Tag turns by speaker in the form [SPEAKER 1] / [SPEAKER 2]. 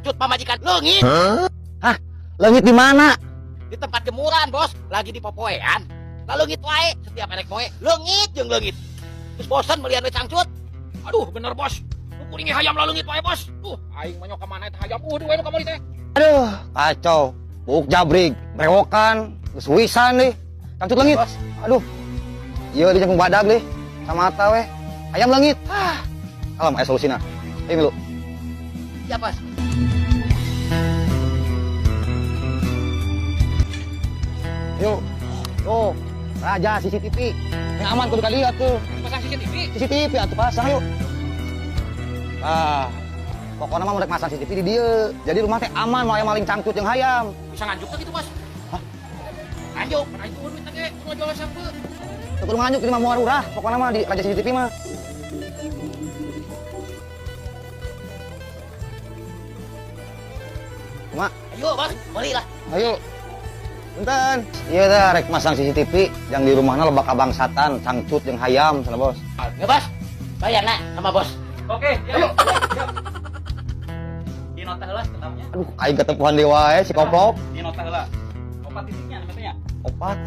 [SPEAKER 1] Cangcut pamajikan leungit.
[SPEAKER 2] Hah? Leungit di mana?
[SPEAKER 1] Di tempat jemuran, Bos. Lagi di popoean. Lalu leungit wae, setiap erek moe leungit jeung leungit. Terus bosan melihat we cangcut.
[SPEAKER 3] Aduh, bener bos. Nu kuring hayam leungit wae, Bos. Duh, aing mah nyok ka mana eta hayam. Duh, we nu kamari teh.
[SPEAKER 2] Aduh, kacau. Buuk jabrig, brewokan, geus wisan deh. Cangcut leungit.
[SPEAKER 1] Bos.
[SPEAKER 2] Aduh. Ieu di jangkung badag deh. Sama mata we. Hayam leungit. Ah. Alam aya solusina. Ayo milu.
[SPEAKER 1] Ya, Bos.
[SPEAKER 2] Yuk. Tuh, raja CCTV. Yang aman kudu kali atuh.
[SPEAKER 3] Pasang CCTV.
[SPEAKER 2] CCTV atuh pasang yuk. Ah, pokoknya mah mereka masang CCTV di dieu. Jadi rumah teh aman, mau aya maling cangcut jeung hayam.
[SPEAKER 3] Bisa nganjuk teh gitu, Bos?
[SPEAKER 2] Hah?
[SPEAKER 3] Nganjuk, kan aing turun duit ge, kudu jual sampeu.
[SPEAKER 2] Teu kudu nganjuk ini mah moal urah, pokoknya mah di raja CCTV mah. Mak.
[SPEAKER 1] Ayo, Bos, beli lah.
[SPEAKER 2] Ayo. Punten. Iya dah rek masang CCTV yang di rumahna loba kabangsatan, cangcut jeung hayam sana, Bos.
[SPEAKER 1] Ya, Bos. Bayar nak sama Bos.
[SPEAKER 3] Oke, ayo. Di nota heula ketamnya.
[SPEAKER 2] Aduh, aing ketepuhan deui wae si koplok.
[SPEAKER 3] Di nota heula. Opat titiknya namanya.
[SPEAKER 2] Opat.